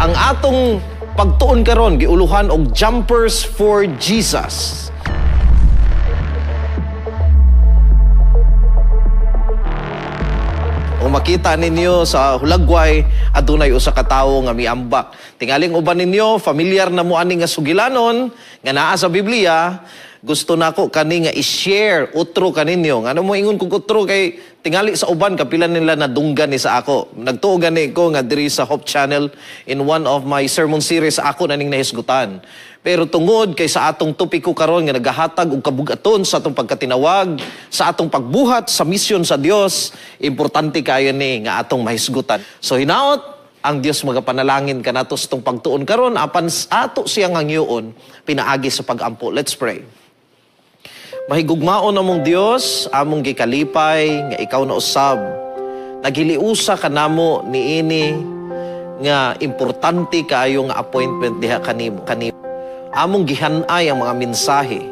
Ang atong pagtuon karon giuluhan og Jumpers for Jesus. Kung makita ninyo sa hulagway, adunay usa ka tawo nga miambak. Tingaling uban ninyo, familiar na mo ani nga sugilanon nga naa sa Biblia. Gusto nako kani nga i-share utro kaninyo. Ngano mo ingon kog utro kay tingali sa uban kapila nila nadunggan ni sa ako. Nagtuo gani ko nga diri sa Hope Channel in one of my sermon series ako na ning nahisgutan. Pero tungod kay sa atong topiko karon nga nagahatag og kabugaton sa atong pagkatinawag, sa atong pagbuhat sa misyon sa Dios, importante kayo ni nga atong mahisgutan. So hinaot ang Dios magapanalangin kanato sa atong pagtuon karon apan ato siyang hangyoon pinaagi sa pagampo. Let's pray. Mahigugmaon among Dios, among gikalipay nga ikaw na usab. Naghiliusa kanamo niini nga importante kaayo nga appointment diha kanimo. Among gihanay ang mga mensahe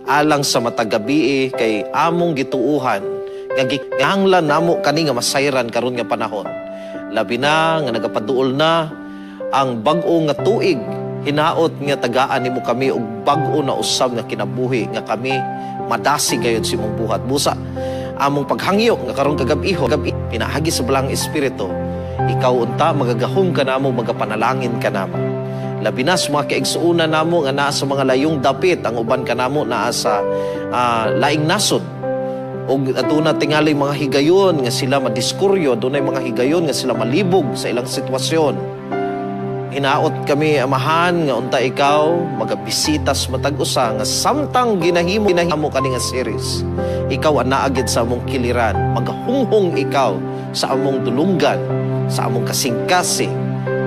alang sa matag gabii kay among gituuhan nga gihanglan namo kani nga masayran karon nga panahon. Labi na nga nagapaduol na ang bag-o nga tuig, hinaot nga tagaan nimo kami og bag-o na usab nga kinabuhi nga kami madasig gayud sa imong buhat. Busa among paghangyo nga karon kagabiho, gabi pinaagi sa Balaang Espiritu, ikaw unta magagahom kanamo, magapanalangin kanamo. Labi na sa mga kaigsuonan namo nga naa sa mga layong dapit, ang uban kanamo naa sa laing nasod. Og aduna tingali mga higayon nga sila madiskuryo, adunay mga higayon nga sila malibog sa ilang sitwasyon. Hinaot kami, Amahan, nga unta ikaw magabisita sa matag usa nga samtang ginahimo kani nga series, ikaw ang naagid sa among kiliran, magahunghong ikaw sa among dulunggan, sa among kasing-kasing,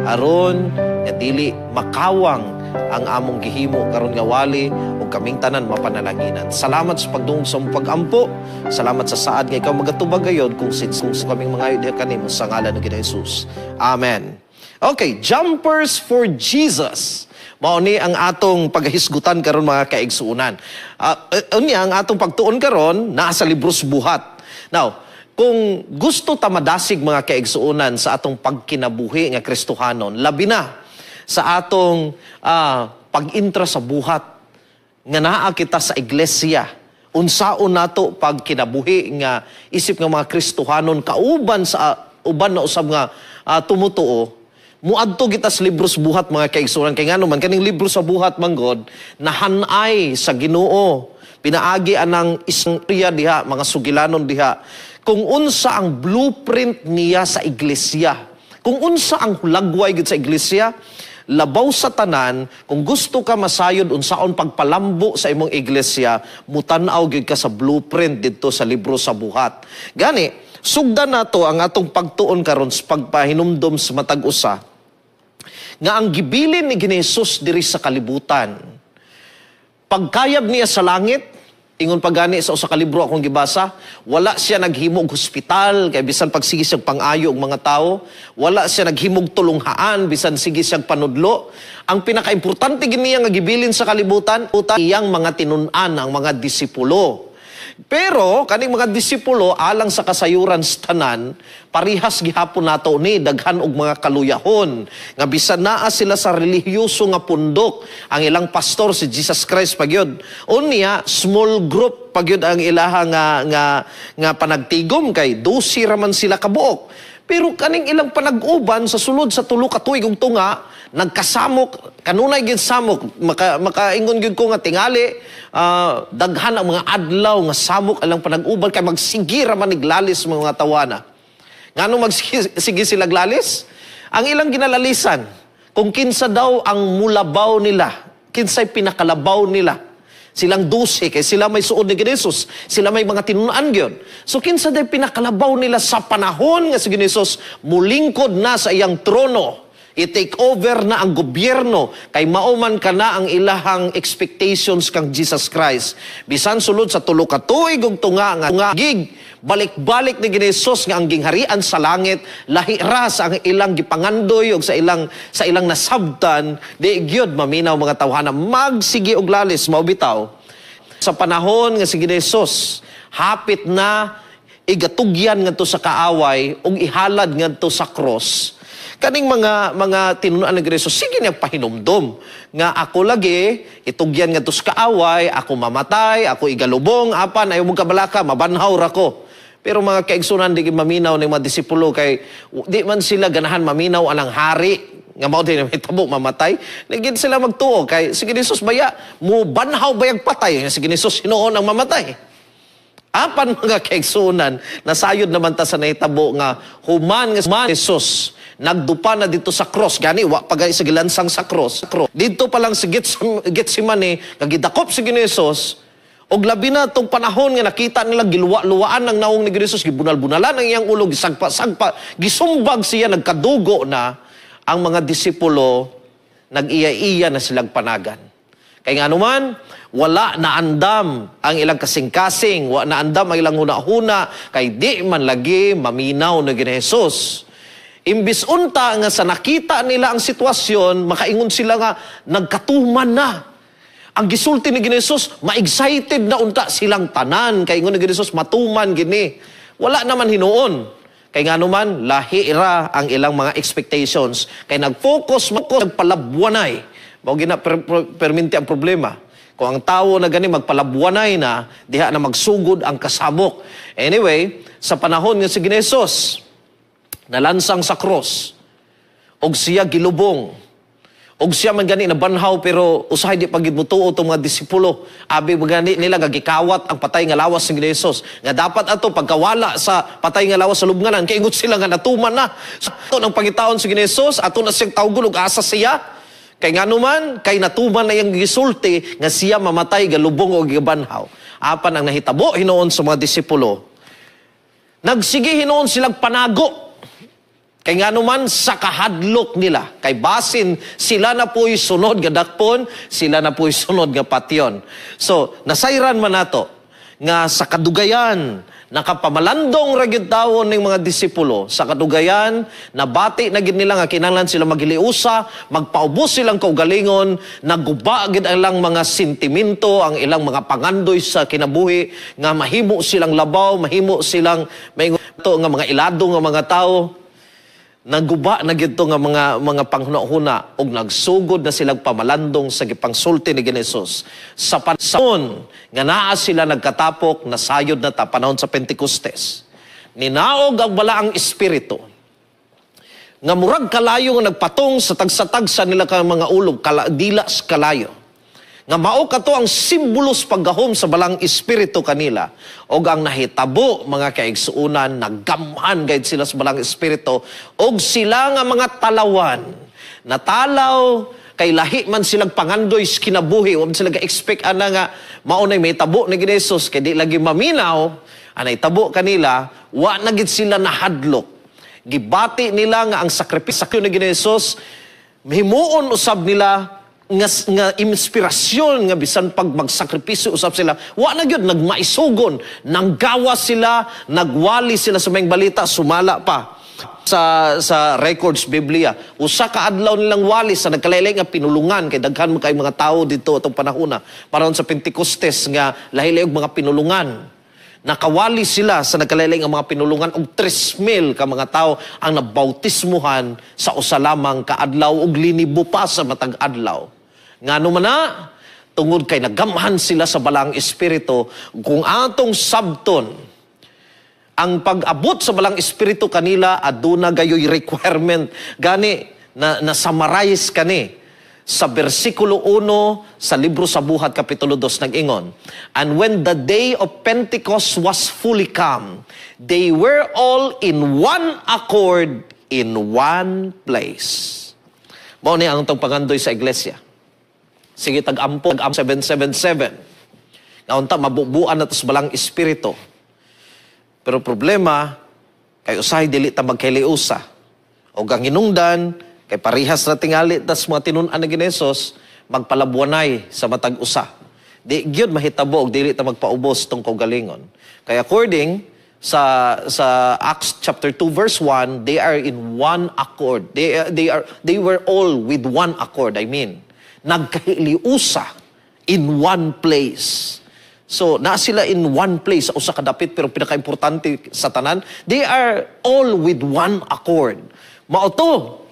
aron nga dili makawang ang among gihimo karon nga wali ug kaming tanan mapanalanginan. Salamat sa pagdungog sa among pagampo. Salamat sa saad nga ikaw magatubag gayod kung kaming mangayo diha kanimo sa ngalan ni Jesus. Amen. Okay, Jumpers for Jesus. Mao ni ang atong paghisgutan karon mga kaigsuonan. Unya ang atong pagtuon karon naa sa libros buhat. Now, kung gusto ta madasig mga kaigsuonan sa atong pagkinabuhi nga Kristohanon, labi na sa atong pag-intra sa buhat nga naa kita sa iglesia, unsaon nato pagkinabuhi nga isip nga mga Kristohanon kauban sa uban na usab nga tumutuo, muadto kita sa libros buhat mga kaigsuonan. Kay ngano man kaning libro sa buhat manggod nahanay sa Ginoo, pinaagi anang istorya diha, mga sugilanon diha, kung unsa ang blueprint niya sa iglesia, kung unsa ang hulagway gid sa iglesia. Labaw sa tanan, kung gusto ka masayod unsaon pagpalambo sa imong iglesia, mutan-aw gyud ka sa blueprint didto sa libro sa buhat. Gani sugdan nato ang atong pagtuon karon sa pagpahinumdom sa matag usa nga ang gibilin ni Jesus diri sa kalibutan. Pagkayab niya sa langit, ingon pagani sa usa ka libro akong gibasa, wala siya naghimog hospital kay bisan pagsige siyang pang-ayo og mga tawo, wala siya naghimog tulunghaan bisan sige siyang panudlo. Ang pinakaimportante gid niya nga gibilin sa kalibutan, iyang mga tinun-an, ang mga disipulo. Pero kaning mga disipulo alang sa kasayuran sa tanan, parihas gihapon nato ni daghan og mga kaluyahon nga bisan naa sila sa relihiyoso nga pundok, ang ilang pastor si Jesus Christ pagyud. Unya small group pagyud ang ilaha nga panagtigom kay 12 ra man sila kabuok. Pero kaning ilang panag-uban sa sulod sa tulo ka tuig ug tunga, nagkasamok, kanunay gid samok, makaingon gyud ko nga tingali, daghan ang mga adlaw nga samok alang panag-uban kay magsige ra man niglalis mga tawana. Ngano magsige sila glalis? Ang ilang ginalalisan, kung kinsa daw ang mulabaw nila, kinsay pinakalabaw nila. Silang 12, kay sila may suod ni Jesus, sila may mga tinunan gyud. So kinsa day pinakalabaw nila sa panahon nga si Jesus mulingkod na sa iyang trono, i-take over na ang gobyerno, kay mauman ka na ang ilahang expectations kang Jesus Christ. Bisan sulod sa tulo ka tuig ug tunga nga gig balik-balik ni Jesus nga ang gingharian sa langit lahi ra sa ang ilang gipangandoy og sa ilang nasabtan, di gyud maminaw mga tawhana magsige og lalis. Mao bitaw sa panahon nga si Jesus hapit na igatugyan ngadto sa kaaway ug ihalad ngadto sa cross. Kaning mga tinunan ni Jesus, sige niya pahinumdom nga ako lagi itugyan ngadto sa kaaway, ako mamatay, ako igalubong, apan ayaw mo kabalaka, mabanhaw ra ko. Pero mga kaigsunan, di gid maminaw ning mga disipulo kay di man sila ganahan maminaw anang hari nga mao din mahitabo, mamatay. Di gid sila magtuo kay si Jesus baya mo banhaw bayag patay, si Jesus hinuon ang mamatay. Apan mga kaigsunan, nasayod naman ta sa nahitabo nga human nga si Jesus nagdupa na dito sa cross. Gani wa pa sa gilansang sa cross. Dito pa lang sa Getsemane nga gidakop si Jesus, og labi na tong panahon nga nakita nila giluwa-luwaan ang naong ni Jesus, gibunal-bunalan ang iyang ulo, gisagpa-sagpa, gisumbag siya, nagkadugo na ang mga disipulo, nag-iya-iya na silang panagan. Kay nga naman, wala na andam ang ilang kasing-kasing, wa na andam ang ilang huna-huna, kay di man lagi maminaw na gina Jesus. Imbis unta nga sa nakita nila ang sitwasyon, makaingon sila nga nagkatuman na ang gisulti ni Jesus, ma-excited na unta silang tanan. Kay ingon ni Jesus, matuman gini. Wala naman hinuon. Kay nga naman, lahi ra ang ilang mga expectations. Kay nag-focus, nagpalabwanay. Mao gina perminti ang problema. Kung ang tao na gani magpalabwanay na, diha na magsugod ang kasabok. Anyway, sa panahon nga si Jesus, nalansang sa cross, og siya gilubong, og siya man gani nabanhaw, pero usahay di pagid motuo tong mga disipulo. Abi man gani nila nga gikawat ang patay nga lawas ni Jesus. Nga dapat ato pagkawala sa patay nga lawas sa lubnganan, kay ingot sila nga natuman na. So, ato nang pangitaon si Jesus, ato na siyang tawgon og asa siya. Kay nganuman, kay natuman na iyang gisulti nga siya mamatay, galubong og gibanhaw. Apan ang nahitabo hinuon sa mga disipulo, nagsige hinuon silang panago. Kay nganuman sa kahadlok nila, kay basin sila na po'y sunod nga dakpon, sila na po'y sunod nga patyon. So, nasayran man nato nga sa kadugayan, nakapamalandong ra gyud tawon ning mga disipulo. Sa kadugayan, nabati na gyud nila nga kinahanglan sila maghiliusa, magpaubos silang kaugalingon, naguba gyud ang ilang mga sentimento, ang ilang mga pangandoy sa kinabuhi, nga mahimo silang labaw, mahimo silang maingon to nga mga ilado nga mga tawo. Naguba na gyud to nga mga panghuna-huna ug nagsugod na silang pamalandong sa gipangsulti ni Jesus. Sa panahon nga naa sila nagkatapok, nasayod na ta panahon sa Pentecostes. Ninaog ang balaang espiritu nga murag kalayo nga nagpatong sa tagsa-tagsa nila ka mga ulo, dila sa kalayo. Nga mao kato ang simbolos paggahom sa balang espiritu kanila. Og ang nahitabo mga kaigsuonan, naggamhan gayud sila sa balang espiritu, og sila nga mga talawan natalaw kay lahi man silang pangandoy sa kinabuhi. Wa man sila ga-expect ana nga mao nay mahitabo ni Jesus, kay di lagi maminaw anay tabo kanila. Wa na gid sila nahadlok. Gibati nila nga ang sakripisyo ni Jesus himuon usab nila nga inspirasyon nga bisan pag magsakripisyo usab sila, wa na gyud nagmaisugon, nanggawa sila, nagwali sila sa maayong balita. Sumala pa sa records Biblia, usa ka adlaw nilang wali sa nagkalaylay nga pinulungan, kay daghan man kay mga tawo dito atong panahona, panahon sa Pentecostes nga lahi-lahi og mga pinulungan. Nakawali sila sa nagkalaylay nga mga pinulungan og 3,000 ka mga tawo ang nabautismuhan sa usa lamang ka adlaw, og linibo pa sa matag adlaw. Ngano man na, tungod kay nagamhan sila sa balang espiritu. Kung atong sabton, ang pag-abot sa balang espiritu kanila aduna gayoy requirement. Gani na summarize kani sa versikulo 1 sa libro sa Buhat kapitulo 2, nag-ingon, "And when the day of Pentecost was fully come, they were all in one accord in one place." Mao ni ang atong pangandoy sa iglesia. Sige tag-ampo, tag 777. Nga unta mabubuan na sa balang espiritu. Pero problema, kay usahay dili ta magkailiusa. O ang hinungdan, kay parihas na tingali tas mga tinun-an ni Jesus, magpalabuanay sa matag usa. Di gyud mahitabo og dili ta magpaubos tong kaugalingon. Kay according sa Acts chapter 2 verse 1, they are in one accord. They were all with one accord, I mean. Nagkailiusa in one place. So, na sila in one place sa usa ka dapit, pero pinakaimportante sa tanan, they are all with one accord. Mao to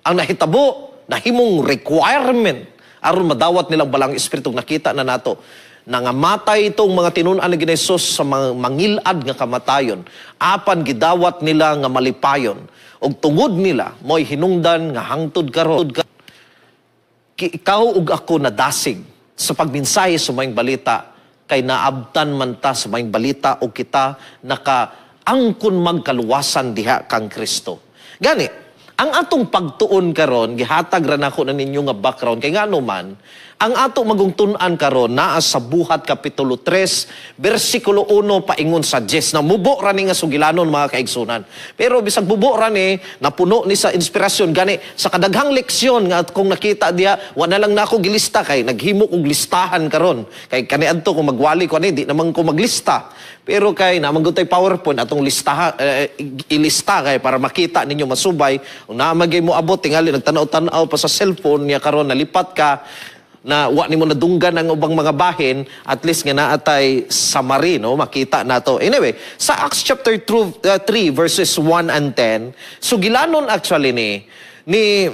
Ang nahitabo, nahimong requirement aron madawat nilang Balaang Espiritu. Nakita na nato nangamatay itong mga tinun-an ni Jesus sa mga mangilad nga kamatayon, apan gidawat nila nga malipayon, ug tungod nila mo'y hinungdan nga hangtod karon ikaw ug ako nadasig sa pagmensahe sa Maayong Balita, kay naabtan man ta sa Maayong Balita ug kita nakaangkon magkaluwasan diha kang Kristo. Gani, ang atong pagtuon karon, gihatag ra nako na ninyo nga background, kay ngano man ang ato magungtun-an karon naa sa Buhat kapitulo 3 bersikulo 1 paingon sa 10 na mubo ra ni nga sugilanon, mga kaigsunan. Pero bisag mubo ra ni, napuno ni sa inspirasyon. Gani sa kadaghang leksyon nga kung nakita diha, wa na lang nako gilista kay naghimo kog listahan karon, kay kaniadto kung magwali ko ani, di naman ko maglista. Pero kay naa man gud tay PowerPoint, atong listaha, ilista kay para makita ninyo, masubay. Kung naa man gyud mo abot, tingali nagtanaw-tanaw pa sa cellphone niya karon nalipat ka na wa nimo nadunggan ang ubang mga bahin, at least nga naa tay summary, no, makita nato. Anyway, sa Acts chapter 3, 3 verses 1 and 10, sugilanon actually ni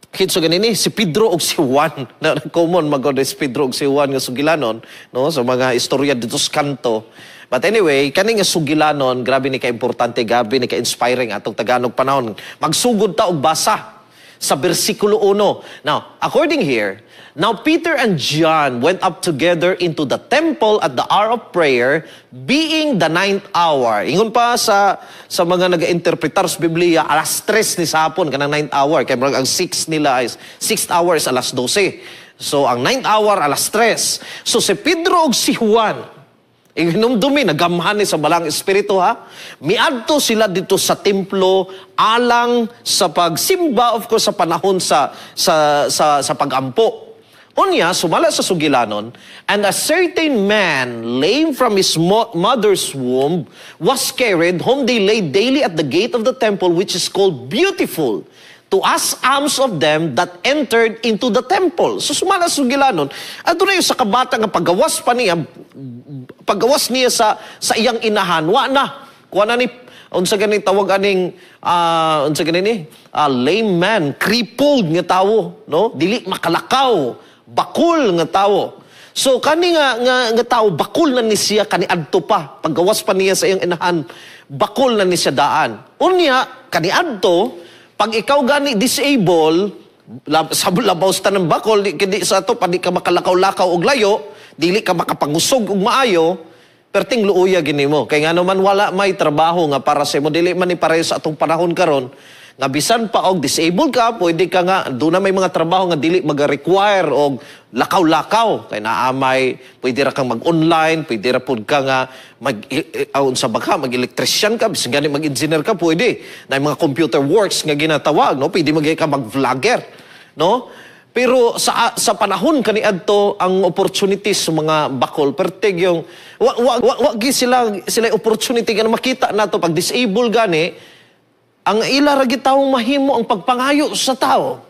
kinsa gani ni si Pedro ug si Juan na common magod si Pedro ug si Juan nga sugilanon, no, sa mga istorya dito sa kanto. But anyway, kani nga sugilanon, grabe ni ka-importante, grabe ni ka-inspiring atong taganog panahon. Magsugod ta og basa sa bersikulo 1. Now, according here, "Now Peter and John went up together into the temple at the hour of prayer, being the ninth hour." Ingon pa sa mga naga-interpretar sa Biblia, alas 3 ni sa hapon, kanang ninth hour. Kaya murag ang 6 nila is, sixth hour is alas 12. So, ang ninth hour, alas 3. So, si Pedro ug si Juan, ihinumdumi, nagamhan ni sa Balaang Espiritu, ha. Miadto sila dito sa templo alang sa pagsimba, of course, sa panahon sa pagampo. Unya, sumala sa sugilanon, "And a certain man, lame from his mother's womb, was carried, whom they laid daily at the gate of the temple, which is called Beautiful, to ask alms of them that entered into the temple." So sumala sa sugilanon, adto na yung sa kabata nga paggawas pa niya, paggawas niya sa iyang inahan, wa na. Kuha na ni, unsa gani tawag aning unsa gani ni lame man, crippled nga tawo, no, dili makalakaw, bakul nga tawo. So kani nga tawo, bakul na ni siya kaniadto pa, paggawas pa niya sa iyang inahan, bakul na ni siya daan. Unya kaniadto, pag ikaw gani disable, sa labaw sa tanang bakol, di sa ato pa di ka makalakaw-lakaw og layo, dili ka makapangusog og maayo, perting luuya gini mo. Kay nga naman wala may trabaho nga para sa imo, dili man ni pareho sa atong panahon karon nga bisan pa og disabled ka, pwede ka nga doon na may mga trabaho nga dili maga-require og lakaw-lakaw, kay naamay pwede ra kang mag-online, pwede ra pud ka nga mag unsa ba ka, mag-electrician ka, bisan gani mag-engineer ka, pwede. Na mga computer works nga ginatawag, no, pwede mag ka mag-vlogger, no? Pero sa panahon kaniadto, ang opportunities sa mga bakol pertig yung wa gi sila sila opportunity nga makita nato. Pag disable gani, ang ila ra gid taong mahimo ang pagpangayo sa tao.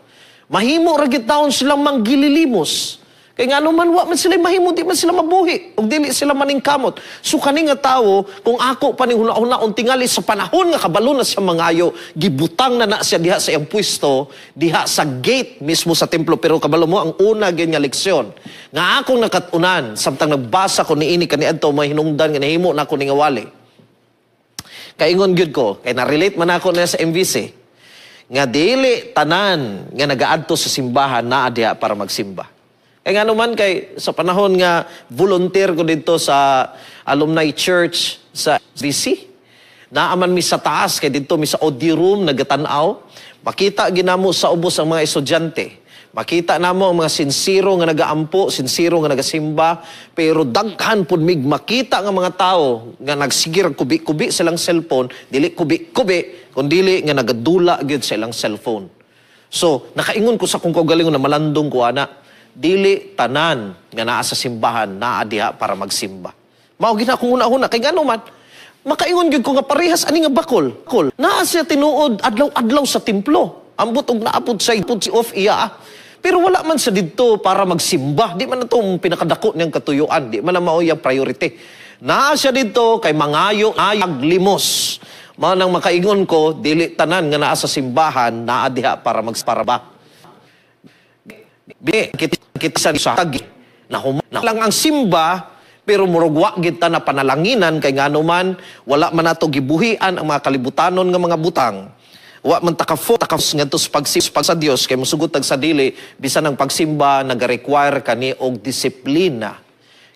Mahimo ra gid taon silang manggililimos. Kay ngano man wa man sila mahimo, di man sila mabuhi ug dili sila maningkamot. So kani nga tawo, kung ako pa ning huna-hunaon, tingali sa panahon nga kabalo na siya mangayo, gibutang na na siya diha sa iyang pwesto, diha sa gate mismo sa templo. Pero kabalo mo, ang una gyud nga leksyon nga akong nakat-unan samtang nagbasa ko niini kaniadto, may hinungdan nga nahimo na ako ni nga wali. Kaingon gyud ko, kay na-relate man ako na sa MVC, nga dili tanan nga nagaadto sa simbahan naa diha para magsimba. Kay nga naman kay sa panahon nga volunteer ko dito sa Alumni Church sa VC, naaman mi sa taas, kay dito mi sa audio room nagatanaw, makita ginamo sa ubos ang mga estudyante. Makita namo ang mga sinsiro nga nagaampo, sinsiro nga nagasimba, pero daghan pud mig makita nga mga tao nga nagsigir kubi-kubi silang cellphone, dili kubi-kubi, kun dili nga nagadula gyud sa ilang cellphone. So, nakaingon ko sa kong kaugalingon na malandong ko ana, dili tanan nga naa sa simbahan naa diha para magsimba. Mao gina akong una-una, kay ngano man makaingon gyud ko nga parehas ani nga bakol. Bakol. Naa siya tinuod adlaw-adlaw sa templo. Ambot og naapod sa pud si off iya. Ah. Pero wala man sa didto para magsimba. Di man na itong pinakadako niyang katuyuan. Di man na mao iyang priority. Naa siya didto kay mangayo aglimos. Mao nang makaingon ko, dili tanan nga naa sa simbahan naa diha para magparaba. Bi kita kita sa tagi na, na lang ang simba, pero murag wa gid ta na panalanginan, kay ngano man wala man nato gibuhian ang mga kalibutanon nga mga butang. Wa man ta ka ngadto sa pagsimba sa Dios, kay mosugot tag sa dili, bisan ang pagsimba naga-require kani og disiplina.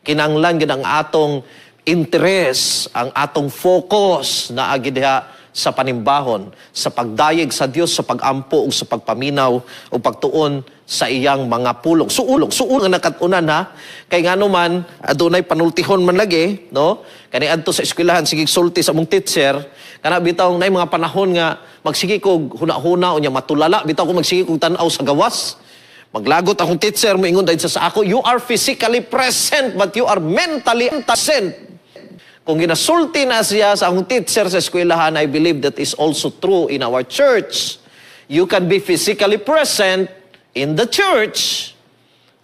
Kinahanglan gid ang atong interes, ang atong focus naa gid diha sa panimbahon, sa pagdayeg sa Dios, sa pagampo ug sa pagpaminaw o pagtuon sa iyang mga pulong. Suulong, suulong nga nakat-unan ha. Kay ngano man adunay panultihon man lagi, no? Kani adto sa eskwelahan, sige sulti sa among teacher, kana bitaw nay mga panahon nga magsige kog huna-huna unya matulala bitaw ko, magsige kog tan-aw sa gawas. Maglagot akong teacher, moingon dahil sa ako, "You are physically present but you are mentally absent." Kung ginasulti na siya sa akong teacher sa eskwelahan, I believe that is also true in our church. You can be physically present in the church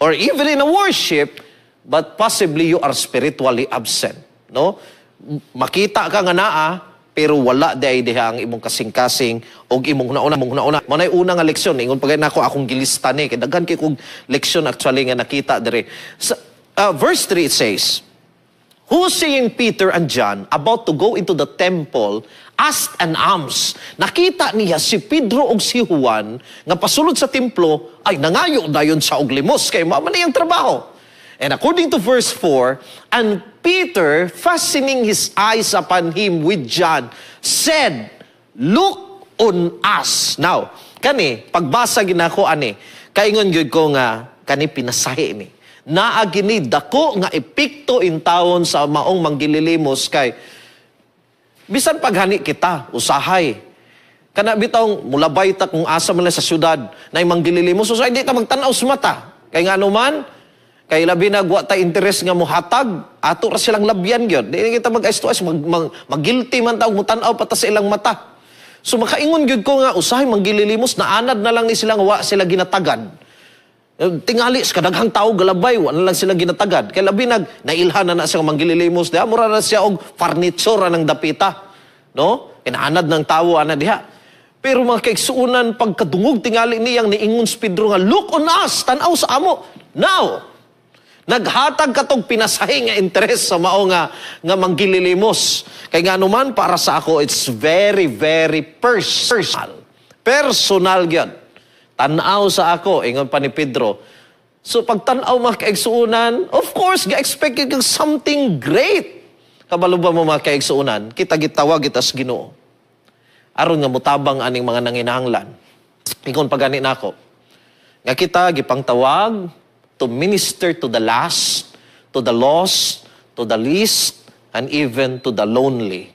or even in a worship, but possibly you are spiritually absent. No? Makita ka nga naa, pero wala di ay diha ang imong kasing-kasing o imong nauna, imong nauna. Mao nay una nga leksyon, ingon pag nako akong gilista ni, kay daghan kay kog leksyon actually nga nakita dire. Sa verse 3, it says, "Who seeing Peter and John about to go into the temple, asked an alms." Nakita niya si Pedro ug si Juan nga pasulod sa templo, ay nangayo dayon sa og limos kay mao man iyang trabaho. And according to verse 4, "And Peter, fastening his eyes upon him with John, said, 'Look on us.'" Now, kani, pagbasa ginako ani, kaingon gyud ko nga, kani pinasahi ni. Naa gini dako nga epekto in taon sa maong manggililimos, kay bisan paghani kita usahay kana bitawng mulabay ta kung asa man lang sa syudad na manggililimos, usahay di ta magtan-aw sa mata, kay ngano man kay labi na wa ta interes nga mohatag, ato ra silang labyan gyud. Di kita mag eyes to eyes, mag guilty man ta og mutan-aw pa ta sa ilang mata. So makaingon gyud ko nga usahay manggililimos naanad na lang ni sila nga wa sila ginatagad. Tingali sa kadaghang tao galabay, wala lang sila ginatagad. Kay labi nag nailhan na na siya manggililimos diha, mura na siya og furniture ng dapita. No? Inaanad ng tawo ana diha. Pero mga kaigsuonan, pagkadungog tingali niyang niingon si Pedro nga, "Look on us," tan-aw sa amo. Now, naghatag katong pinasahi nga interes sa mao nga manggililimos. Kay ngano man, para sa ako, it's very, very personal. Personal gyud. "Tanaw sa ako," ingon pa ni Pedro. So pagtanaw, mga kaigsuonan, of course, ga-expect kag something great. Kabalo ba mo, mga kaigsuonan, kita gitawag kita sa Ginoo aron nga mutabang aning mga nanginahanglan. Ingon pa gani nako nga kita gipangtawag to minister to the last, to the lost, to the least, and even to the lonely.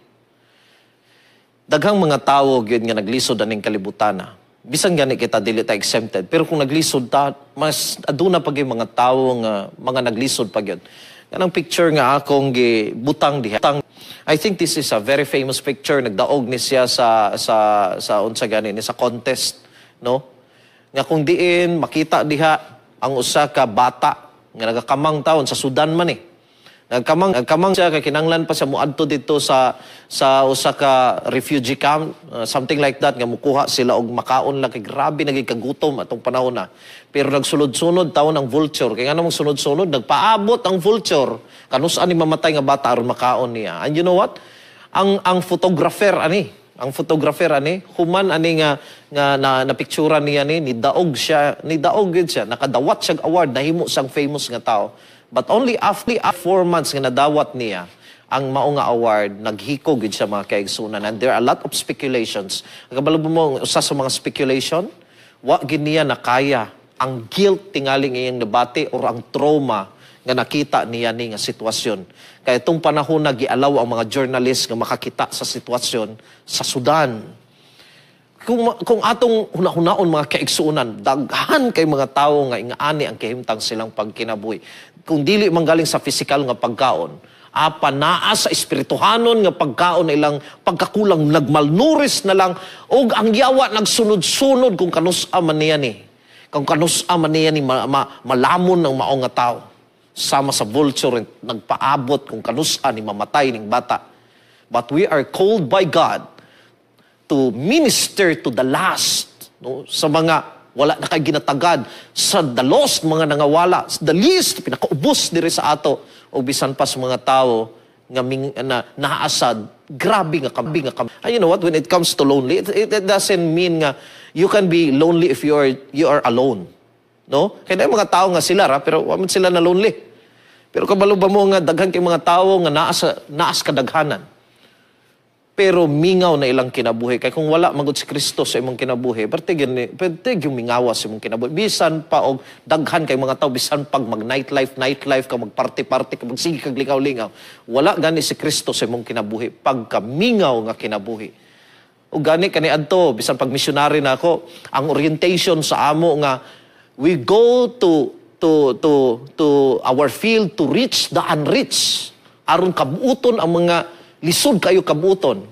Daghang mga tawo gyud nga naglisod aning kalibutana. Bisan gani kita dili ta exempted, pero kung naglisod ta, mas aduna pa gyud mga tawo nga mga naglisod pa gyud. Kanang picture nga akong gibutang diha. I think this is a very famous picture. Nagdaog ni siya sa unsa gani ni sa contest, no? Nga kung diin makita diha ang usa ka bata nga nagakamang taon sa Sudan man eh. Nagkamang siya kay kinanglan pa siya muadto dito sa usa ka refugee camp, something like that, nga mukuha sila og makaon lang kay grabe naging kagutom atong panahon na. Pero nagsulod-sunod taon ang vulture. Kay ngano sunod-sunod, nagpaabot ang vulture kanus-a ni mamatay nga bata aron makaon niya. And you know what? Ang photographer ani, human ani nga na napicturan niya ni nidaog siya, nidaog gid siya, nakadawat siya award, nahimo siyang famous nga tao. But only after 4 months nga nadawat niya ang mao nga award, naghiko gid siya, mga kaigsunan. And there are a lot of speculations. Kabalo mo usa sa mga speculation, wa gid niya nakaya ang guilt tingali ngayong nabati or ang trauma nga nakita niya ni nga sitwasyon. Kaya itong panahon na gialaw ang mga journalist nga makakita sa sitwasyon sa Sudan. Kung atong hunahunaon, mga kaigsuonan, daghan kay mga tawo nga ingaani ang kahimtang silang pagkinabuhi. Kung dili manggaling sa physical nga pagkaon, apan naa sa espirituhanon nga pagkaon ilang pagkakulang, nagmalnourished na lang og ang yawa nagsunod-sunod kung kanus-a man niya ni. Kung kanus-a man niya ni malamon ng mao nga tao. Sama sa vulture nagpaabot kung kanus-a ni mamatay ning bata. But we are called by God to minister to the last, no? Sa mga wala na kay ginatagad, sa the lost, mga nangawala, the least, pinakaubos diri sa ato, o bisan pa sa mga tao nga na naasad grabe nga kam. And you know what, when it comes to lonely, it doesn't mean nga you can be lonely if you are alone, no? Kay naay mga tao nga sila ra, pero wa man sila na lonely. Pero kabalo ba mo nga daghan kay mga tao nga naa sa naas kadaghanan, pero mingaw na ilang kinabuhi? Kay kung wala magud si Kristo sa imong kinabuhi, parte gyud, pwede yung mingawa sa imong kinabuhi, bisan pa og daghan kay mga tao, bisan pag mag nightlife nightlife ka, mag party party ka, magsige kag lingaw-lingaw. Wala gani si Kristo sa imong kinabuhi, pagkamingaw nga kinabuhi. Ug gani kani adto, bisan pag missionary na ako, ang orientation sa amo nga we go to our field to reach the unreached, aron kabuton ang mga lisod kayo kabuton.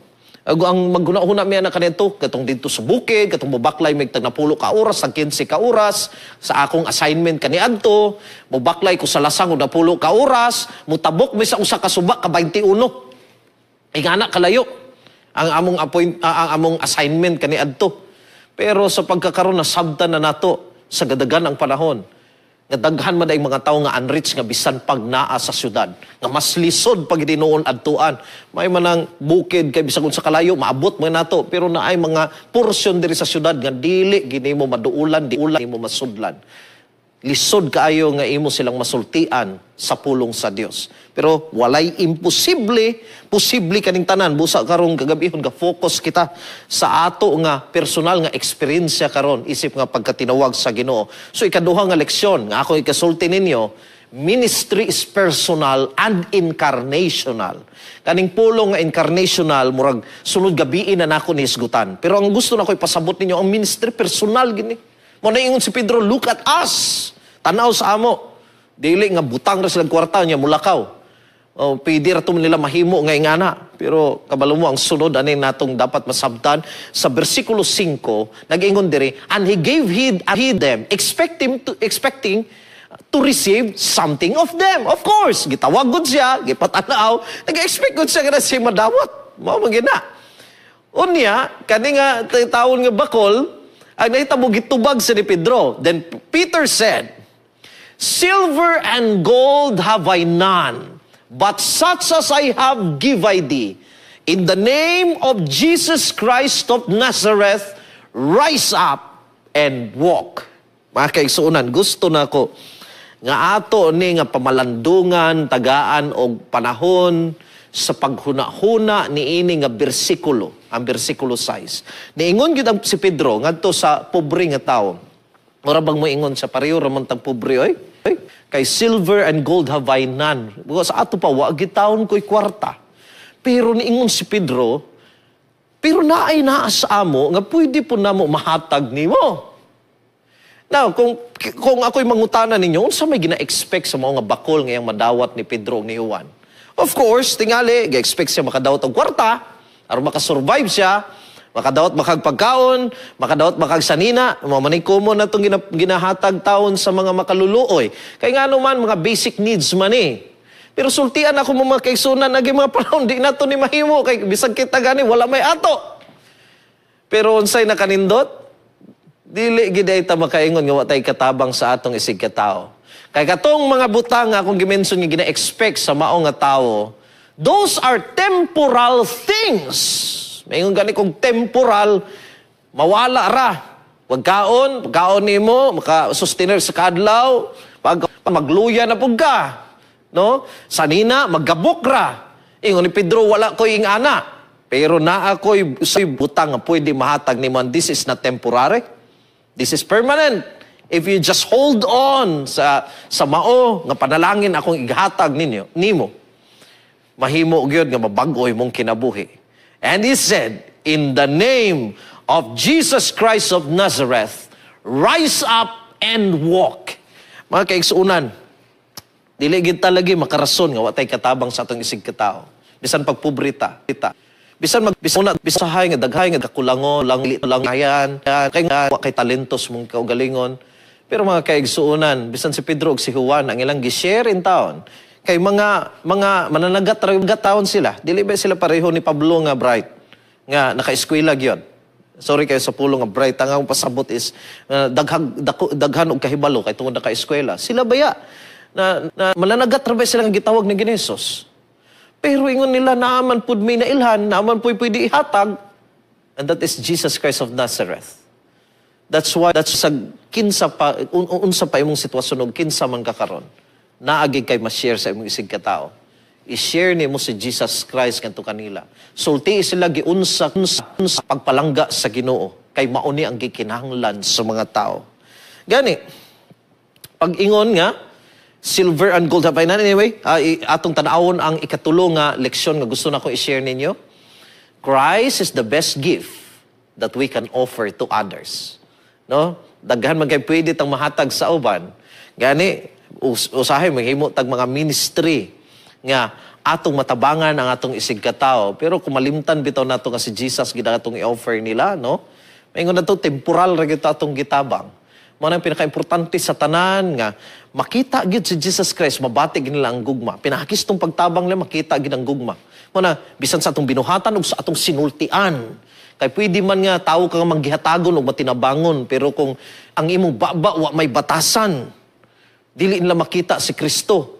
Ang maghuna-huna mi ana kanito, katong didto sa bukid, katong mobaklay mig tag 10 ka oras, tag 15 ka oras sa akong assignment kaniadto, mobaklay ko sa lasang og 10 ka oras, motabok mi sa usa ka suba ka 21. Ingana kalayo ang among assignment kaniadto. Pero sa pagkakaroon, nasabtan na nato sa gadagan ang panahon nga daghan man ay mga tawo nga unreached, nga bisan pag naa sa syudad nga mas lisod pag tinuon adtuan. May manang bukid kay bisan kung sa kalayo maabot man nato, pero naay mga porsyon diri sa syudad nga dili gini mo maduulan, di ulan mo masudlan. Lisod kaayo nga imo silang masultian sa pulong sa Dios. Pero walay imposible, posible kaning tanan. Busa karong kagabihon ga focus kita sa ato nga personal nga eksperyensya karon isip nga pagkatinawag sa Ginoo. So ikaduha nga leksyon nga ako ikasulti ninyo, ministry is personal and incarnational. Kaning pulong nga incarnational, murag sunod gabii na nako ni hisgutan. Pero ang gusto nako ipasabot ninyo, ang ministry personal gini. Mao na ingon si Pedro, "Look at us." Tanaw sa amo. Dili nga butang ra sila kwarta niya mulakaw. O, pwede ra to nila mahimo nga ingana. Pero kabalo mo, ang sunod ani natong dapat masabtan sa bersikulo 5, nag-ingon diri, "And he gave heed them, expecting to receive something of them." Of course, gitawag gud siya, gipatanaw, nag-expect gud siya nga siya madawat. Mao man gina. Unya, kani nga taon nga bakol, ang nahitabo, gitubag sa ni Pedro. Then Peter said, "Silver and gold have I none, but such as I have give I thee. In the name of Jesus Christ of Nazareth, rise up and walk." Mga kaigsuonan, gusto na ko nga ato ni nga pamalandungan, tagaan og panahon sa paghuna-huna niini nga bersikulo, ang bersikulo 6. Niingon gyud ang si Pedro ngadto sa pobre nga tawo. Mura bang moingon sa pareho ra man tag pobre oy? Oy, kay "Silver and gold have I none." Because sa ato pa, wa gitawon ko'y kwarta. Pero niingon si Pedro, "Pero naay naa sa amo nga pwede po namo mahatag nimo." Now, kung ako'y mangutana ninyo, unsa may gina-expect sa mga bakol ngayang madawat ni Pedro ug ni Juan? Of course, tingali, ga-expect siya makadawat og kwarta, aron makasurvive siya, makadawat makagpagkaon, makadawat makagsanina, mao man common na itong ginahatag taon sa mga makaluluoy. Kay nga man, mga basic needs man eh. Pero sultian ako mo, mga kaigsuonan, naging mga panahon, di na to ni mahimo, kay bisag kita gani, wala may ato. Pero unsay nakanindot? Dili gid ay ta makaingon nga wa tay katabang sa atong isig katao. Kay katong mga butang nga akong gimension nga gina-expect sa mao nga tawo, those are temporal things. Maingon gani kong temporal, mawala ra. Pagkaon, pagkaon nimo, maka-sustainer sa kadlaw, pag magluya na pug ka. No? Sanina, maggabok ra. Ingon ni Pedro, "Wala ko'y ingana. Pero naa ko'y butang nga pwede mahatag nimo. And this is not temporary. This is permanent. If you just hold on sa mao nga panalangin akong ighatag ninyo, nimo, mahimo gyud nga mabag-o imong kinabuhi." And he said, "In the name of Jesus Christ of Nazareth, rise up and walk." Mga kaigsuonan, dili gid talagi makarason nga wa tay katabang sa atong isig katao. Bisan pagpobrita, kita. Bisan mag bisan na bisahay nga daghay nga kakulangon lang lang ayan kay nga wa kay talentos mong kaugalingon. Pero mga kaigsuonan, bisan si Pedro ug si Juan, ang ilang gi-share in town kay mga mananagat ra taon sila. Dili ba sila pareho ni Pablo nga bright? Nga naka-eskwela gyud. Sorry kayo sa pulong nga bright. Ang akong pasabot is daghag, dako, daghan og kahibalo kay tungod naka-eskwela. Sila baya na mananagat ra ba sila nga gitawag ni Jesus. Pero ingon nila, naaman pud may nailhan, naaman pud pwede ihatag, and that is Jesus Christ of Nazareth. That's why that's sa kinsa pa unsa pa imong sitwasyon og kinsa man ka karon. Naa gyud kay ma-share sa imong isig katao. I-share nimo si Jesus Christ ngadto kanila. Sulti sila giunsa unsa, unsa pagpalangga sa Ginoo kay mauni ang gikinahanglan sa mga tao. Gani pag ingon nga silver and gold have I none. Anyway, atong tan-awon ang ikatulo nga leksyon nga gusto nako i-share ninyo. Christ is the best gift that we can offer to others. No? Daghan man kay pwede tang mahatag sa uban. Gani usahay maghimo tag mga ministry nga atong matabangan ang atong isig katao. Pero kung malimtan bitaw nato nga si Jesus gid ang atong i-offer nila, no? Maingon na to, temporal ra gyud atong gitabang. Mao nang pinakaimportante sa tanan nga makita gyud si Jesus Christ, mabati gyud nila ang gugma. Pinahakis tong pagtabang nila, makita gyud ang gugma. Mao na bisan sa atong binuhatan ug sa atong sinultian. Kay pwede man nga tawo ka nga manggihatagon og matinabangon, pero kung ang imong baba wa may batasan, dili nila makita si Kristo.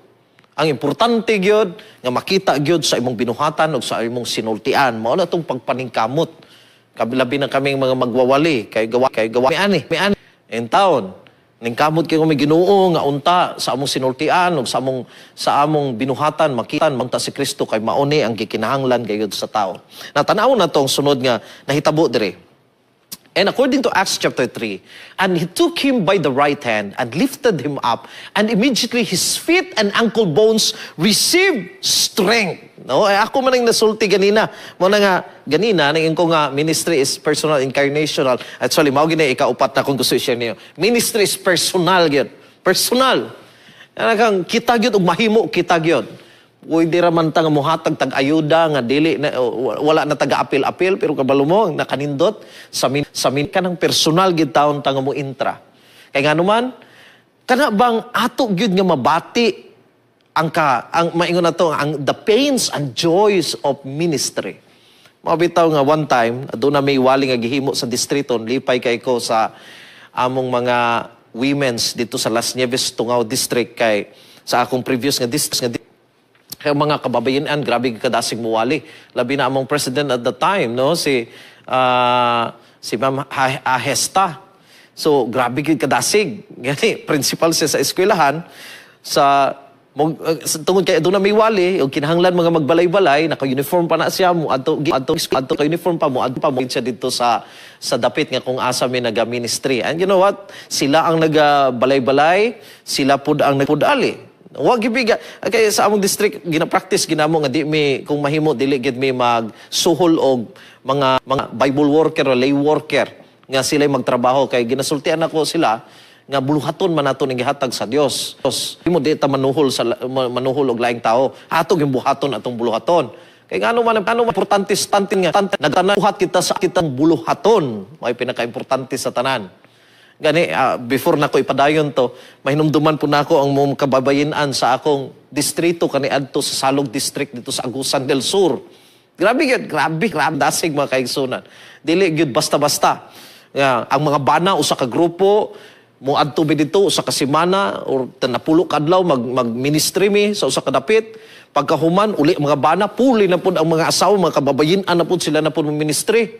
Ang importante gyud nga makita gyud sa imong binuhatan ug sa imong sinultian. Mao na tong pagpaningkamot. Kabilabi na kaming mga magwawali kay gawa mi ani, mi ani in town. Ningkamot kay may Ginoo nga unta sa among sinultian ug sa among binuhatan makita unta si Kristo kay mauni ang gikinahanglan gayud sa tao. Natanaw na tong sunod nga nahitabo diri. And according to Acts chapter 3, "And he took him by the right hand and lifted him up, and immediately his feet and ankle bones received strength." No, eh, ako man ang nasulti ganina. Mo na nga ganina nang ko nga ministry is personal, incarnational. Actually, mao gini ikaupat na kung gusto i-share niyo. Ministry is personal gyud. Personal. Ana kang kita gyud ug mahimo kita gyud. Pwede ra man ta nga muhatag tag ayuda nga dili na, wala na taga-apil-apil, pero kabalo mo ang nakanindot sa min kanang personal gid taon ta nga mo intra. Kay ngano man kana bang ato gyud nga mabati ang ka ang maingon nato ang the pains and joys of ministry. Mao bitaw nga one time aduna may wali nga gihimo sa distrito, lipay kay ko sa among mga women's dito sa Las Nieves Tungao District kay sa akong previous nga district nga kaya mga kababayenan, grabe kadasig muwali. Labi na among president at the time, no? Si Ma'am Ahesta. So, grabe gyud kadasig. Gani, principal siya sa eskwelahan. Sa tungod kay aduna may wali, ug kinahanglan mga magbalay-balay, naka-uniform pa na siya mo adto adto adto ka-uniform pa mo adto pa mo siya dito sa dapit nga kung asa mi naga-ministry. And you know what? Sila ang nagabalay-balay, sila pud ang nagpud-ali. Wa gibiga kay sa among district gina-practice ginamo nga di mi, kung mahimo dili gid mi magsuhol og mga Bible worker o lay worker nga sila magtrabaho kay ginasultian ako sila nga buluhaton man nato ning gihatag sa Dios. Dios mo di ta manuhol og laing tao. Ato gyud buhaton atong buluhaton. Kay ngano man ano importante sa tantin nga nagtanan buhat kita sa kitang buluhaton, may pinakaimportante sa tanan. Gani, before nako ipadayon to, mahinumduman po nako ang mong kababayenan sa akong distrito kaniadto sa Salog District dito sa Agusan del Sur. Grabe gyud, grabe, grabe dasig, mga kaigsunan. Dili gyud basta-basta. Nga, ang mga bana usa ka grupo mo adto mi dito usa ka semana or napulo ka adlaw mag mag-ministry mi sa usa ka dapit. Pagkahuman uli mga bana, puli na pud ang mga asawa, mga kababayenan na pud sila na pud ministry.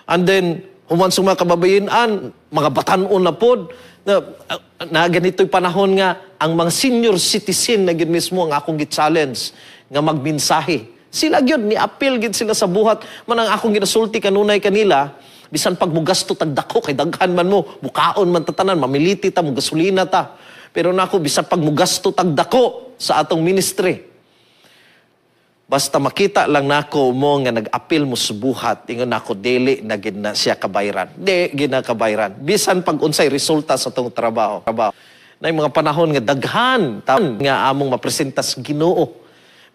And then human sa mga kababayenan, mga batanon na pod na ganito'y panahon nga ang mga senior citizen na gyud mismo ang akong gi-challenge nga magmensahe. Sila gyud ni appeal gyud sila sa buhat. Man ang akong ginasulti kanunay kanila, bisan pag mugasto tag dako kay daghan man mo, mukaon man tatanan, mamiliti ta, mugasolina ta. Pero nako bisan pag mugasto tag dako sa atong ministry, basta makita lang nako mo nga nag-apil mo sa buhat, ingon nako dili na gid na siya kabayran. Di gid na kabayran. Bisan pag unsay resulta sa tong trabaho. Trabaho. Na mga panahon nga daghan taon nga among mapresenta sa Ginoo.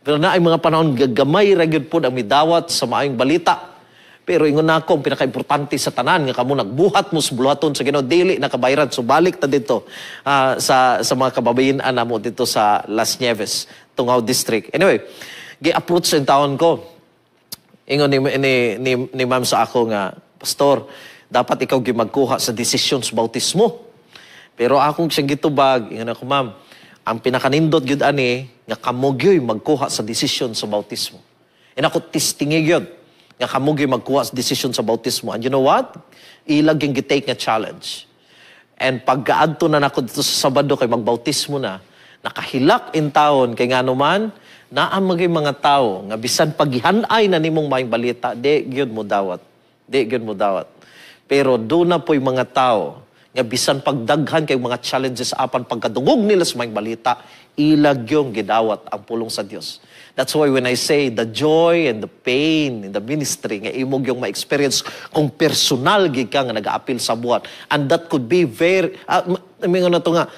Pero na ay mga panahon gagamay ra gyud pod ang midawat sa maayong balita. Pero ingon nako ang pinakaimportante sa tanan nga kamo nagbuhat mo sa buluhaton sa Ginoo, dili na kabayran. So balik ta dito sa mga kababayen-an namo dito sa Las Nieves, Tungao District. Anyway, gi-approach ang taon ko. Ingon ni ma'am sa ako nga, "Pastor, dapat ikaw gyud magkuha sa desisyon sa bautismo." Pero akong siyang gitubag, ingon ako, "Ma'am, ang pinakanindot gyud ani nga kamo gyud magkuha sa desisyon sa bautismo." And ako testingi gyud nga kamo gyud magkuha sa desisyon sa bautismo. And you know what? Ilang gyud gi-take nga challenge. And pagkaadto na nako dito sa Sabado kay magbautismo na, nakahilak in taon kay ngano man, naa magay mga tao nga bisan paggihanay na nimong maayong balita, di gyud mo dawat. Di gyud mo dawat. Pero duna po'y mga tao nga bisan pagdaghan kay mga challenges, apan pagkadungog nila sa maayong balita, ila gyung gidawat ang pulong sa Dios. That's why when I say the joy and the pain in the ministry nga imo gyung ma-experience kung personal gid ka nga nag-aapil sa buhat, and that could be very mingon na to nga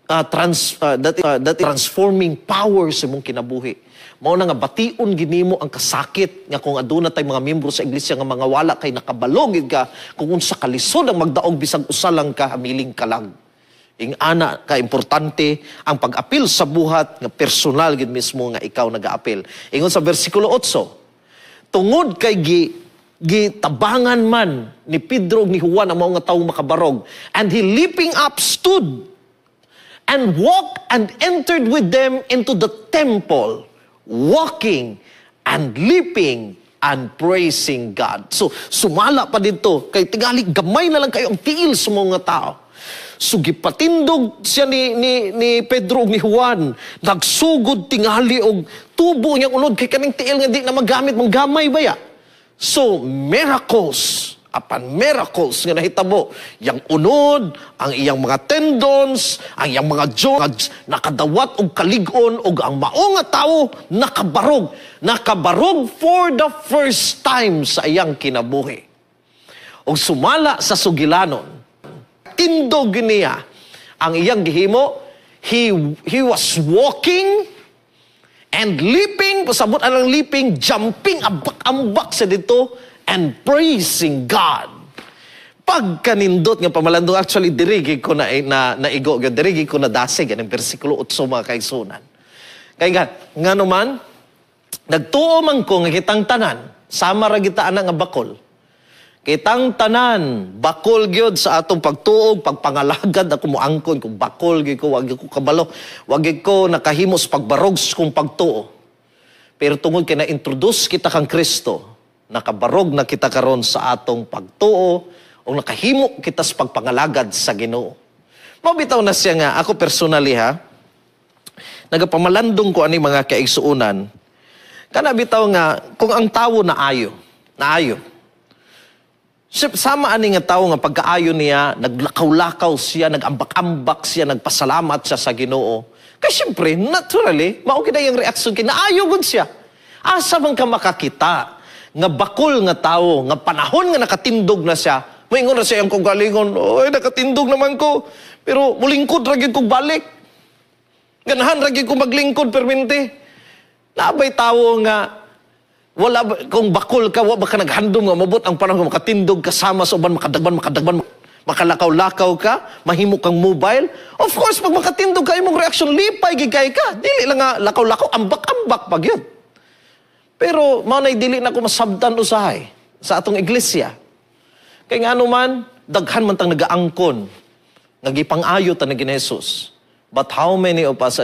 that transforming power sa imong kinabuhi. Mao na nga bation ginimo ang kasakit nga kung aduna tay mga miyembro sa iglesia nga mga wala kay nakabalo gid ka kung unsa kalisod ang magdaog bisag usa lang ka hamiling kalag. Ing ana ka importante ang pag-apil sa buhat nga personal gid mismo nga ikaw nagaapil. Ingon sa versikulo 8, tungod kay gitabangan man ni Pedro ug ni Juan ang mao nga tawo makabarog, and he leaping up stood and walked and entered with them into the temple, walking and leaping and praising God. So, sumala pa dito, kay tingali gamay na lang kayo ang tiil sa mga tao. So, gipatindog siya ni Pedro ug ni Juan. Nagsugod tingali og tubo niyang unod kay kaning tiil nga di na magamit, manggamay baya. So, miracles apan miracles nga nahitabo. Yang unod, ang iyang mga tendons, ang iyang mga joints, nakadawat og kalig-on og ang mao nga tawo nakabarog. Nakabarog for the first time sa iyang kinabuhi. Og sumala sa sugilanon, tindog niya ang iyang gihimo, he was walking and leaping, pasabot anang leaping, jumping, ambak-ambak sa dito, and praising God. Pagkanindot nga pamalandong, actually, diri ko na naigo, diri ko na dasig, ang versikulo 8, mga kaigsuonan. Kaya nga naman, nagtuo man ko nga kitang tanan, sama ra kita ana nga bakol. Kitang tanan, bakol gyud sa atong pagtuog, pagpangalagad. Ako moangkon kung bakol gyud ko, wag gyud ko kabalo, wag gyud ko nakahimos pagbarog sa kong pagtuo. Pero tungod kay na-introduce kita kang Kristo, nakabarog na kita karon sa atong pagtuo o nakahimo kita sa pagpangalagad sa Ginoo. Mao bitaw na siya nga ako personally ha, nagapamalandong ko ani, mga kaigsuonan, kana bitaw nga kung ang tawo naayo, naayo. Sama ani nga tawo nga pagkaayo niya, naglakaw-lakaw siya, nagambak-ambak siya, nagpasalamat siya sa Ginoo. Kay siyempre, naturally, mao gid ang reaksyon kay naayo gud siya. Asa man ka makakita nga bakol nga tawo nga panahon nga nakatindog na siya, moingon na siya ang kaugalingon, "Oy, nakatindog naman ko, pero mulingkod ra gyud kog balik. Ganahan ra gyud ko maglingkod permente." Naa bay tawo nga wala ba, kung bakol ka, wa ba ka naghandom nga mabot ang panahon nga makatindog ka sama sa uban, makadagban, makadagban, makalakaw-lakaw ka, mahimo kang mobile? Of course, pag makatindog ka, imong reaction, lipay gid kay ka. Dili lang nga lakaw-lakaw, ambak-ambak pag yun. Pero mao na'y dili na ko masabtan usahay sa atong iglesia. Kay ngano man, daghan man tang nagaangkon nga gipang-ayo ta ni Jesus. But how many of us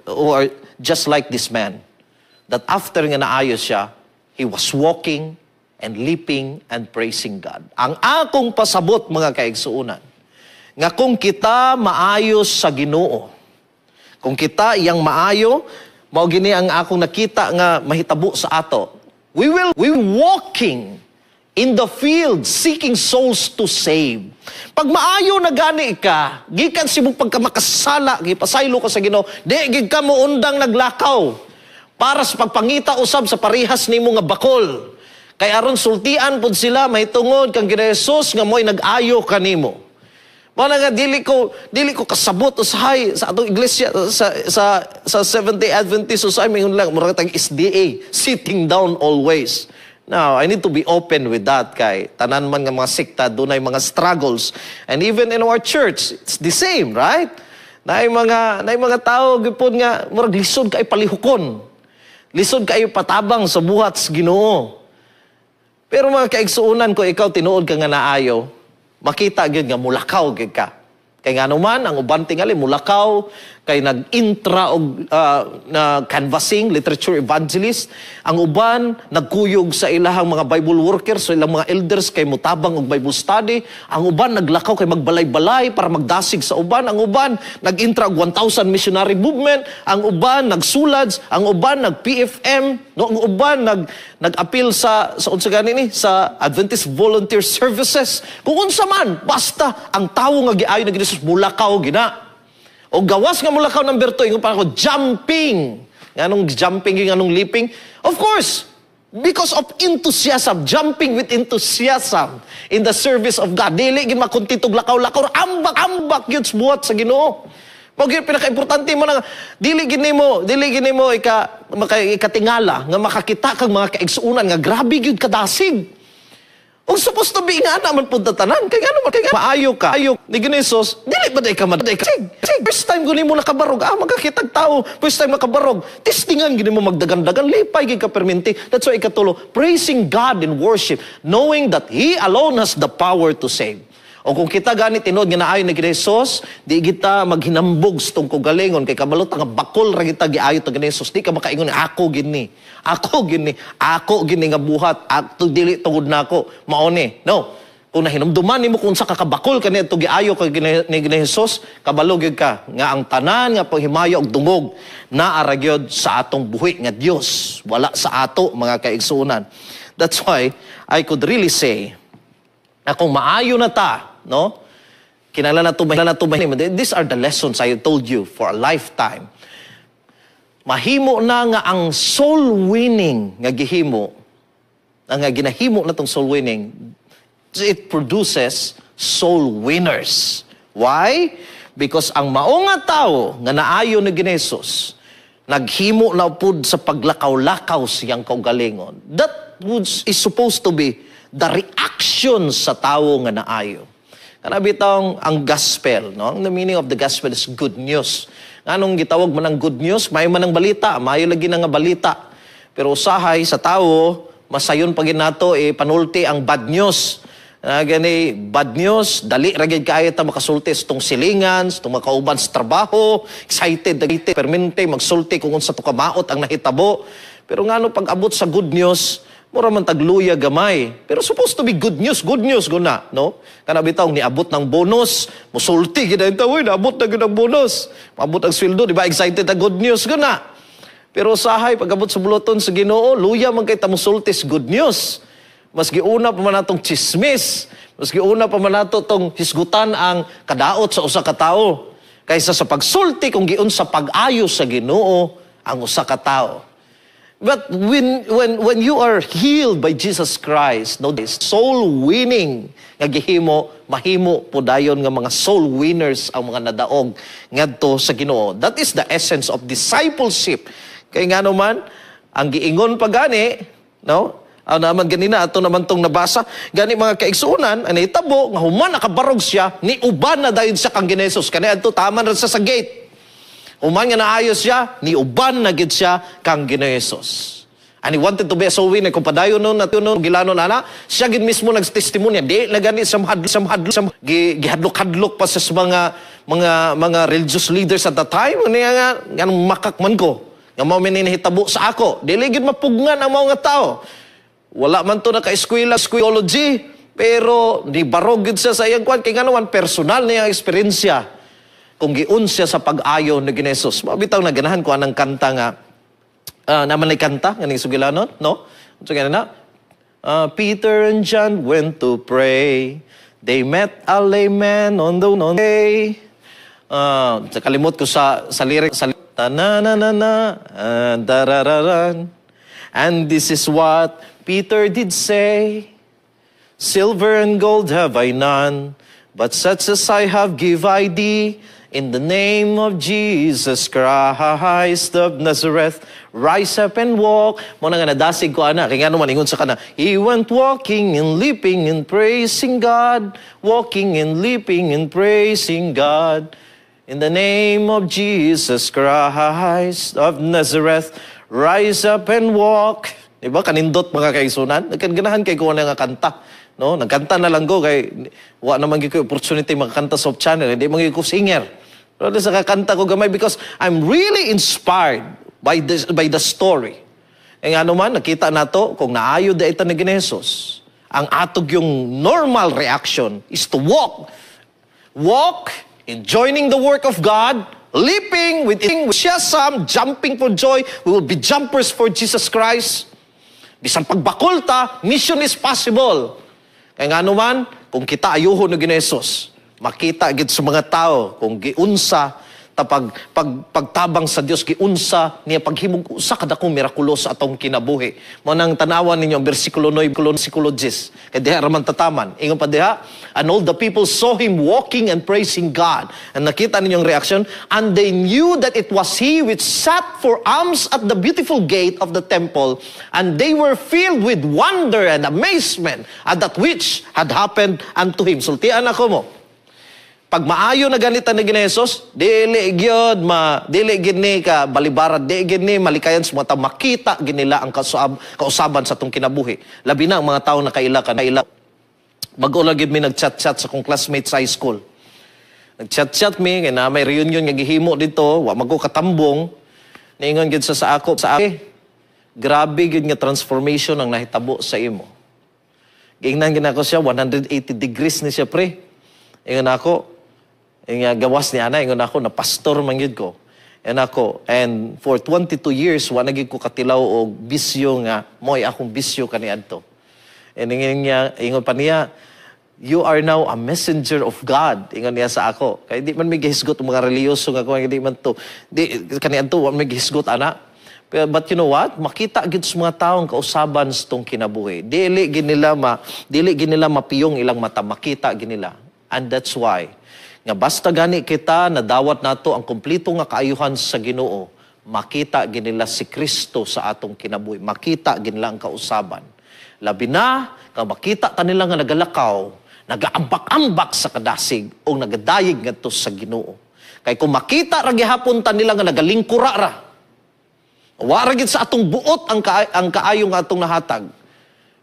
who are just like this man, that after nga naayo siya, he was walking and leaping and praising God? Ang akong pasabot, mga kaigsuonan, nga kung kita maayos sa Ginoo, kung kita iyang maayo, mao gini ang akong nakita nga mahitabo sa ato. We walking in the field seeking souls to save. Pag maayo na gani ka, gikan sa imong pagkamakasala, gipasaylo ka sa Ginoo, di gid ka mo undang naglakaw para sa pagpangita usab sa parihas nimo nga bakol. Kay aron sultian pud sila mahitungod kang Ginoo Jesus nga mo'y nag-ayo kanimo. Mao na nga dili ko kasabot usahay sa atong iglesia sa Seventh-day Adventist usahay mingon lang murag tag SDA, sitting down always. Now, I need to be open with that kay tanan man nga mga sekta dunay mga struggles, and even in our church it's the same, right? Naay mga tao gyud nga murag lisod kay palihukon. Lisod kayo patabang sa buhat sa Ginoo. Pero mga kaigsuonan ko, ikaw tinuod ka nga naayo, makita gyud nga mulakaw gyud ka. Kay ngano man ang uban tingali mulakaw kay nag-intra og na canvassing, literature evangelist, ang uban nagkuyog sa ilahang mga Bible workers, sa ilang mga elders kay mutabang og Bible study, ang uban naglakaw kay magbalay-balay para magdasig sa uban, ang uban nag-intra og 1,000 missionary movement, ang uban nagsulads, ang uban nag PFM, no, ang uban nag-appeal sa unsa gani ni sa Adventist Volunteer Services. Kung unsa man, basta ang tawo nga giayo ni Jesus mulakaw gina. O gawas nga mulakaw, number 2, ingon pa ako, jumping. Nganong jumping yung anong leaping? Of course, because of enthusiasm, jumping with enthusiasm in the service of God. Dili gid makontentog lakaw-lakaw, ambak ambak gyud sa buhat sa Ginoo. Mao gyud pinakaimportante mo na dili gid nimo ikatingala nga makakita kag mga kaigsuonan nga grabe gyud kadasig. Ug supposed to be nga naman pud tanan. Kay ngano man kay maayo ka. Ayo ni Jesus, dili ba day ka man day ka. Sig, first time ko nimo nakabarog, magakitag tao. First time nakabarog, testingan gid mo magdagan-dagan, lipay gid ka perminti. That's why ikatulo, praising God in worship, knowing that He alone has the power to save. O kung kita gani tinuod nga naayo ni Jesus, di kita maghinambog sa tong kaugalingon kay kabalo ta nga bakol ra kita giayo ta ni Jesus. Di ka makaingon, "Ako gini. Ako gini. Ako gini nga buhat. Ato dili tungod nako." Mao ni. No. Kung nahinumduman nimo kung sa kakabakol kaniadto giayo ka ni Jesus, kabalo gyud ka nga ang tanan nga paghimaya og dungog naa ra gyud sa atong buhi nga Dios, wala sa ato, mga kaigsuonan. That's why I could really say na kung maayo na ta, no? Kinahanglan na to. These are the lessons I told you for a lifetime. Mahimo na nga ang soul winning nga gihimo, ang nga ginahimo na tong soul winning, it produces soul winners. Why? Because ang mao nga tao nga naayo ni Jesus, naghimo na pud sa paglakaw-lakaw siyang kaugalingon. That is supposed to be the reaction sa tawo nga naayo. Kana bitong ang gospel, no? Ang the meaning of the gospel is good news. Nganong gitawag man ang good news? Maayo man ang balita, maayo lagi na nga balita. Pero usahay sa tawo, masayon pa nato eh, panulti ang bad news. Gani bad news, dali ra gyud kaayo ta makasulti sa tong silingan, sa tong makauban sa trabaho, excited dagiti permente magsulti kung unsa to kamaot ang nahitabo. Pero ngano pag abot sa good news, mura man tagluya gamay. Pero supposed to be good news guna, no? Kana bitaw niabot ng bonus, musulti gid ta, "Uy, naabot na gyud ang bonus." Maabot ang sweldo, di ba excited ang good news guna. Pero usahay pag abot sa buluton sa Ginoo, luya man kay ta musulti sa good news. Mas giuna pa man natong chismis. Mas giuna pa man nato tong hisgutan ang kadaot sa usa ka tawo kaysa sa pagsulti kung giunsa pag-ayo sa Ginoo ang usa ka tawo. But when you are healed by Jesus Christ, no, soul winning nga gihimo, mahimo po dayon nga mga soul winners ang mga nadaog ngadto sa Ginoo. That is the essence of discipleship. Kay ngano man ang giingon pa gani, no? Ano naman ganina, ato naman tong nabasa. Gani mga kaigsuonan, ang nahitabo, nga human nakabarog siya, ni uban na dayon siya kang Jesus. Kani adto taman ra siya sa gate. Human nga naayos siya, ni uban na gid siya kang Jesus. And he wanted to be a soul winner. Kung padayon nun, nato nun, gilano na na, siya gid mismo nagtestimonya. Di na gani sa gihadlok-hadlok pa sa mga religious leaders at the time. Ano nga, nga makak man ko. Nga mao man nahitabo sa ako. Dili gid mapugnan ang mga tao. Wala man to naka-eskwela, theology, pero ni barog gid siya sa iyang kwan. Kay ngano man personal niya ang eksperyensya kung giun siya sa pag-ayo ni Jesus. Mabitaw na ganahan ko anang kanta nga naman ay kanta nga ning sugilanon, no? So gana na. Peter and John went to pray. They met a lame man on the way. Sa kalimot ko sa lyric sa ta na na na na darararan. And this is what Peter did say. "Silver and gold have I none, but such as I have give I thee. In the name of Jesus Christ of Nazareth, rise up and walk." Mao na nga nadasig ko ana. Kaya nga naman ingon sa kana, "He went walking and leaping and praising God, walking and leaping and praising God. In the name of Jesus Christ of Nazareth, rise up and walk." Di ba? Kanindot, mga kaigsuonan. Ganahan kay ko nga kanta. No? Nagkanta na lang ko kay wa naman gyud ko opportunity makakanta sa Hope Channel. Hindi man gyud ko singer. Pero sa kakanta ko gamay because I'm really inspired by the story. E nga naman, nakita nato kung naayo da ita ni Jesus, ang atog yung normal reaction is to walk. Walk in joining the work of God, leaping with enthusiasm, jumping for joy. We will be jumpers for Jesus Christ. Bisan pagbakulta, mission is possible. Kaya nga naman, kung kita ayuhon ni Jesus, makita gid sa mga tao kung giunsa ta pag pagtabang sa Dios, giunsa niya paghimog usa ka dakong mirakulo sa atong kinabuhi. Mo nang tanawan ninyo ang bersikulo 9, bersikulo 10. Kay diha ra man tataman. Ingon pa diha, "And all the people saw him walking and praising God." And nakita ninyong reaction, "And they knew that it was he which sat for alms at the Beautiful gate of the temple, and they were filled with wonder and amazement at that which had happened unto him." Sultian ako mo. Pag maayo na ganita ni Jesus, dili gyud ma dili gid ni ka balibarad, di gid ni malikayan sa mga tao, makita gid nila ang kausaban sa atong kinabuhi. Labi na ang mga tao na kaila ka kaila. Bag-o lang gid mi nag-chat-chat sa akong classmates sa high school. Nag-chat-chat mi kay na may reunion nga gihimo dito, wa man ko katambong. Niingon gid sa ako sa ako, "Grabe gid nga transformation ang nahitabo sa imo." Giingnan gid ako siya, 180 degrees ni siya, pre. Ingon ako, nga gawas ni ana, ingon ako na pastor man gyud ko. And ako, and for 22 years, wa na gyud ko katilaw og bisyo nga mo'y akong bisyo kaniadto. And ingon niya, ingon pa niya, "You are now a messenger of God." Ingon niya sa ako. Kay di man may gihisgot ang mga reliyoso nga kung di man to. Di kaniadto wa may gihisgot ana. Pero, but you know what? Makita gid sa mga taong kausaban sa tong kinabuhi. Dili gid nila mapiyong ilang mata, makita gid nila. And that's why nga basta gani kita nadawat nato ang kumpleto nga kaayuhan sa Ginoo, makita gid nila si Kristo sa atong kinabuhi. Makita gid nila ang kausaban. Labi na nga makita ta nila nga nagalakaw, nagaambak-ambak sa kadasig o nagadayeg ngadto sa Ginoo. Kay kung makita ra gihapon ta nila nga nagalingkura ra, wa ra gid sa atong buot ang kaayo nga atong nahatag.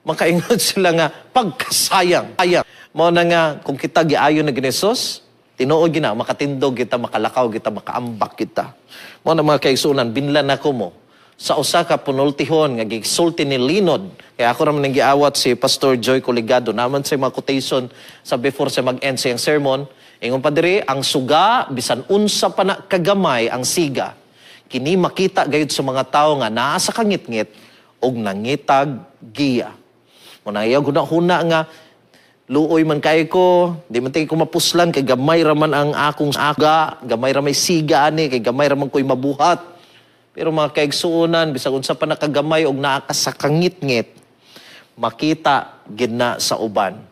Makaingon sila nga pagkasayang. Ayang. Mao na nga kung kita giayo na ginesos, tinuod gina makatindog kita, makalakaw kita, makaambak kita. Mao na, mga kaigsuonan, binlan ako mo sa usa ka punultihon nga gisulti ni Linod. Kaya ako raman nang giawat si Pastor Joy Coligado. Naman sa mga quotation sa before sa mag-end sa iyang sermon. Ingon pa diri, ang suga, bisan unsa pa na kagamay ang siga, kini makita gayud sa mga tawo nga naa sa kangitngit og nangitag giya. Mo na ayaw huna-huna nga luoy man kay ko, di man ko mapuslan kay gamay ra man ang akong aga, gamay ra may siga ani, kay gamay ra man ko'y mabuhat. Pero mga kaigsuonan, bisag unsa pa nakagamay og naa ka sa kangitngit, makita gid na sa uban.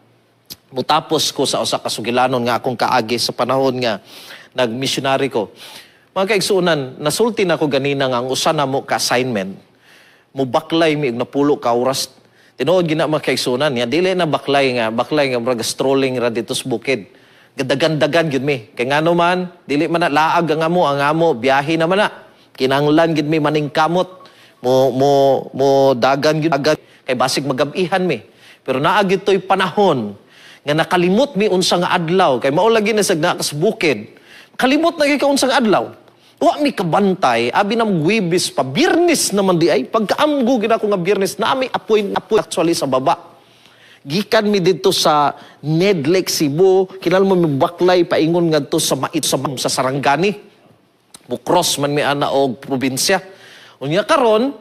Mutapos ko sa usa ka sugilanon nga akong kaagi sa panahon nga nagmissionary ko. Mga kaigsuonan, nasulti na ko ganina nga ang usa namo ka assignment, mubaklay mi og 10 ka oras. Tinuod gina, mga kaigsuonan, nga dili na baklay nga murag strolling ra dito sa bukid. Gadagan-dagan gyud mi. Kay ngano man, dili man na laag ang amo, biyahe naman na. Kinanglan gyud mi maningkamot. Mo dagan gyud agad kay basig magabihan mi. Pero naa gyud to'y panahon nga nakalimot mi unsa nga adlaw kay mao lagi na sa naa ka sa bukid. Kalimot na gyud ka unsa nga adlaw. Wa mi kabantay, abi na Webes pa, Biyernes naman di ay. Pagkaamgo gid ako nga Biyernes, na may appointment actually sa baba. Gikan mi didto sa Nedlec Cebu, kinahanglan mo mi baklay paingon ngadto sa Mait sa Sarangani. Mo-cross man mi ana og probinsya. Unya karon,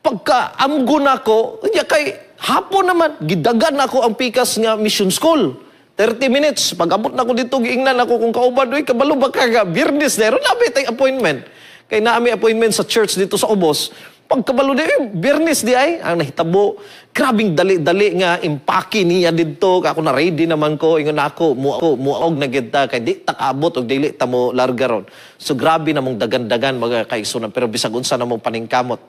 pagka amgo nako, unya kay hapon naman, gidagan nako ang pikas nga mission school. 30 minutes. Pag abot na ko dito, giingnan ako kung kauban, "Uy, kabalo ba ka nga Biyernes na? Naa tay appointment." Kay naa mi appointment sa church dito sa Ubos. Pagkabalo di, eh, Biyernes di ay, ang nahitabo, grabing dali-dali nga impake niya didto. Ako na ready naman ko, ingon ako, mu ako, muog na gid ta, kay di ta kaabot og dili ta mo larga ron. So grabe namong dagan-dagan, mga kaigsuonan, pero bisag unsa namong paningkamot,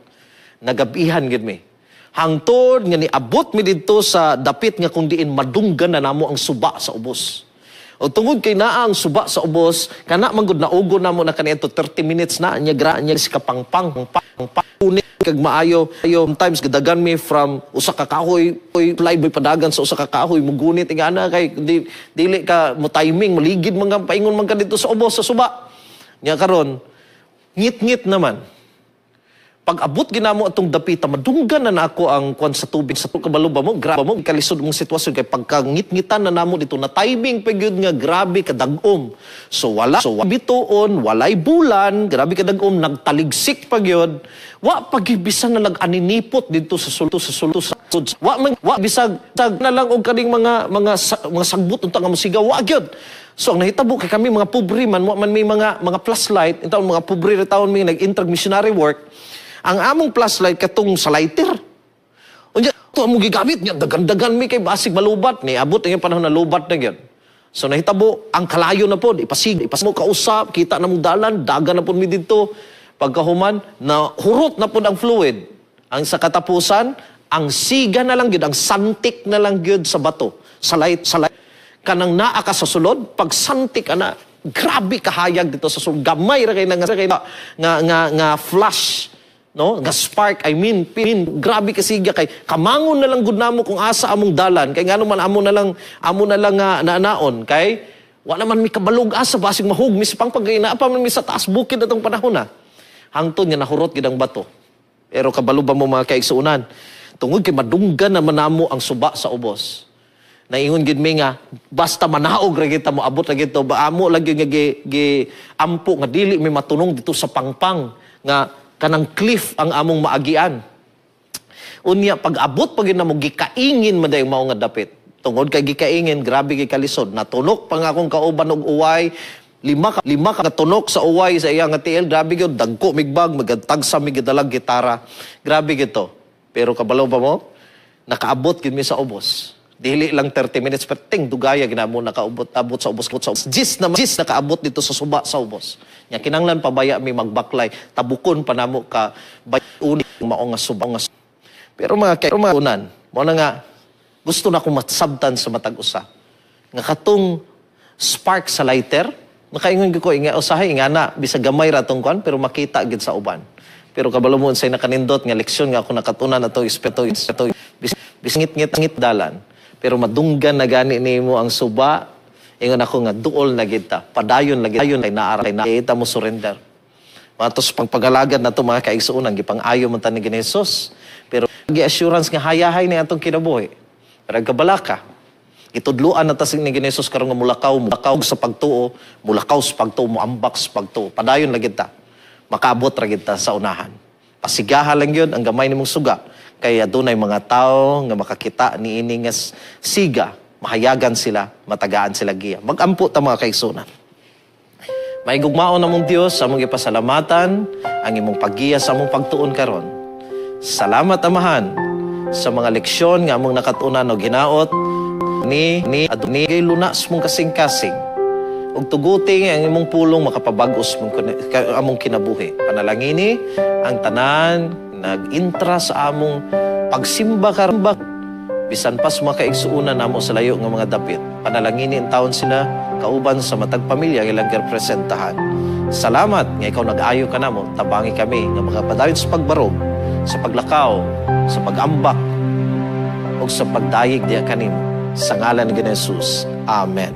nagabihan gid mi. Hangtod nga niabot mi didto sa dapit nga kung diin madunggan na namo ang suba sa Ubos. O tungod kay naa ang suba sa ubos, kana man gud naugo namo na kaniadto 30 minutes na nya gra nya si kapangpang pang pa kag maayo ayo. Sometimes gadagan mi from usa ka kahoy oy fly by padagan sa usa ka kahoy, mugunit ingana kay di, dili ka mo timing, maligid man ka, paingon man ka dito sa ubos sa suba. Nya karon ngit-ngit naman. Pag abot ginamo atong dapita, madunggan na nako ang kwan sa tubig sa kabalo ba mo, grabe mo kalisod mong sitwasyon kay pagkangit-ngitan na namo dito na timing pa gyud nga grabe kadag-om. So wala, so bituon, walay bulan, grabe kadag-om, nagtaligsik pa gyud. Wa pagibisan na nag-aninipot dito sa sulto sa sulto sa sud. Wa man, wa bisag sag na lang og kaning mga sagbot unta nga musigaw, wa gyud. So ang nahitabo kay kami mga pobre man, wa man may mga flashlight, intawn mga pobre ra taon mi nag-intrag missionary work. Ang among flashlight katong sa lighter. Unya to among gigamit niya, dagan-dagan mi kay basig malubat ni abot ang panahon na lubat na gyud. So nahitabo ang kalayo na pod ipasig ipas mo kausap kita na mong dalan, dagan na pod mi didto. Pagkahuman na hurot na pod ang fluid. Ang sa katapusan, ang siga na lang gyud, ang santik na lang gyud sa bato, sa light kanang naa ka sa sulod, pag santik ana, grabe kahayag dito sa sulod, gamay ra kay nga nga nga, nga flash, no, nga spark, I mean, pin, grabe kasiga kay kamangon na lang gud namo kung asa among dalan kay ngano man amo na lang nga naanaon kay wala man mi kabalog asa, basig mahug mi sa pangpang kay naa pa man mi sa taas bukid atong panahon na hangtod nga nahurot gid ang bato. Pero kabalo ba mo, mga kaigsuonan, tungod kay madunggan naman namo ang suba sa ubos, naingon gid mi nga basta manaog ra kita, moabot ra gito ba. Amo lagi nga gi ampo nga dili mi matunong dito sa pangpang nga kanang cliff ang among maagian. Unya pag abot pag namo, gikaingin man dayon mao nga dapit. Tungod kay gikaingin, grabe kay kalisod. Natunok pa nga akong kauban og uway, lima ka tunok sa uway sa iya nga tiil, grabe gyud, dagko migbag, magatagsa mi gidalag gitara. Grabe gito. Pero kabalo ba mo? Nakaabot gid mi sa ubos. Dili lang 30 minutes, pero ting dugaya ginamo nakaabot abot sa ubos sa ubos. Jis na jis nakaabot dito sa suba sa ubos. Nya kinanglan pabaya mi magbaklay, tabukon pa namo ka uni mao nga suba nga. Pero mga kay mga unan, mo na nga gusto na akong masabtan sa matag usa. Nga katong spark sa lighter, makaingon gyud ko inga usahay nga na bisag gamay ra tong kwan pero makita gid sa uban. Pero kabalo mo unsay nakanindot nga leksyon nga ako nakatunan ato ispeto ito bis bisngit ngit ngit dalan. Pero madunggan na gani nimo ang suba, ingon ako nga duol na gid ta. Padayon lagi ayon ay naara na kita mo surrender. Matos pagpagalagad na to, mga kaigsuonan, gipang-ayo man ta ni Jesus. Pero gi assurance nga hayahay ni atong kinabuhi. Pero kabalaka, gitudluan na ta ni Jesus karon nga mulakaw, mulakaw sa pagtuo, mulakaw sa pagtuo, muambak sa pagtuo. Padayon lagi ta. Makaabot ra gid ta sa unahan. Pasigaha lang yun ang gamay nimong suga. Kaya dunay mga tao nga makakita ni ini nga siga, mahayagan sila, matagaan sila giya. Magampo ta, mga kaigsuonan. May gugmaon namong Dios, among gipasalamatan ang imong paggiya sa among pagtuon karon. Salamat, Amahan, sa mga leksyon nga among nakatunan og hinaot ni aduni kay lunas mong kasing-kasing ug tuguti ang imong pulong makapabag-os mong among kinabuhi. Panalangini ang tanan nag-intra sa among pagsimba karon bisan pas mga kaigsuonan namo sa layo nga mga dapit. Panalangini ang taon sila kauban sa matag pamilya nga ilang representahan. Salamat nga ikaw nag-ayo ka namo, tabangi kami nga makapadayon sa pagbarog, sa paglakaw, sa pag-ambak, ug sa pagdayeg diya kanimo. Sa ngalan ni Jesus. Amen.